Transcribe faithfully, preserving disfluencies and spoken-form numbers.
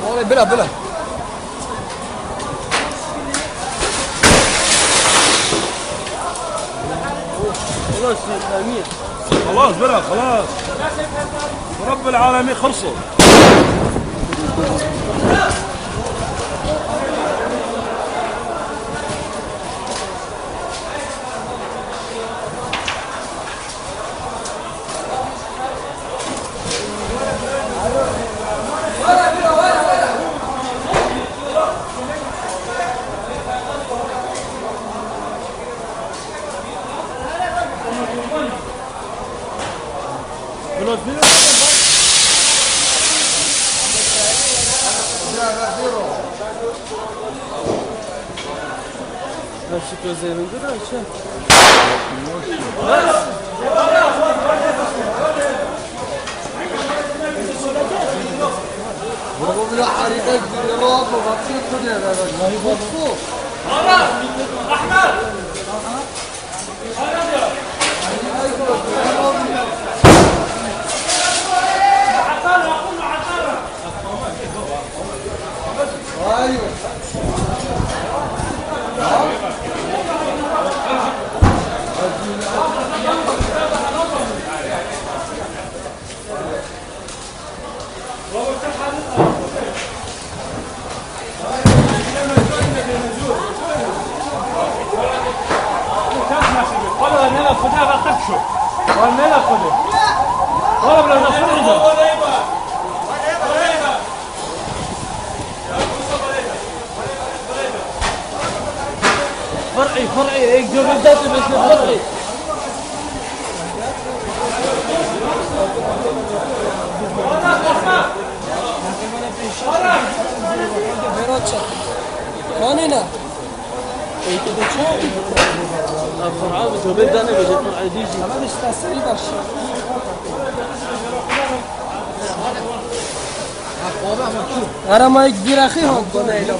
Oğlum, bila, bila. Ulan sen, Emir. خلاص، بلا، خلاص. رب العالمين خلصوا. Her şey gözlerinde de açın. Bravo, bile harika gidiyor. Bravo, bak, çok güzel. فرعي، فرعي، هيك جو بالذات بس فرعي. Kanina. Abi, Fur'an, bu tövbe dane verecek, Fur'an diyecek. Hemen işte seri başı. Ara mayk bir axi ha. Bana eyleme.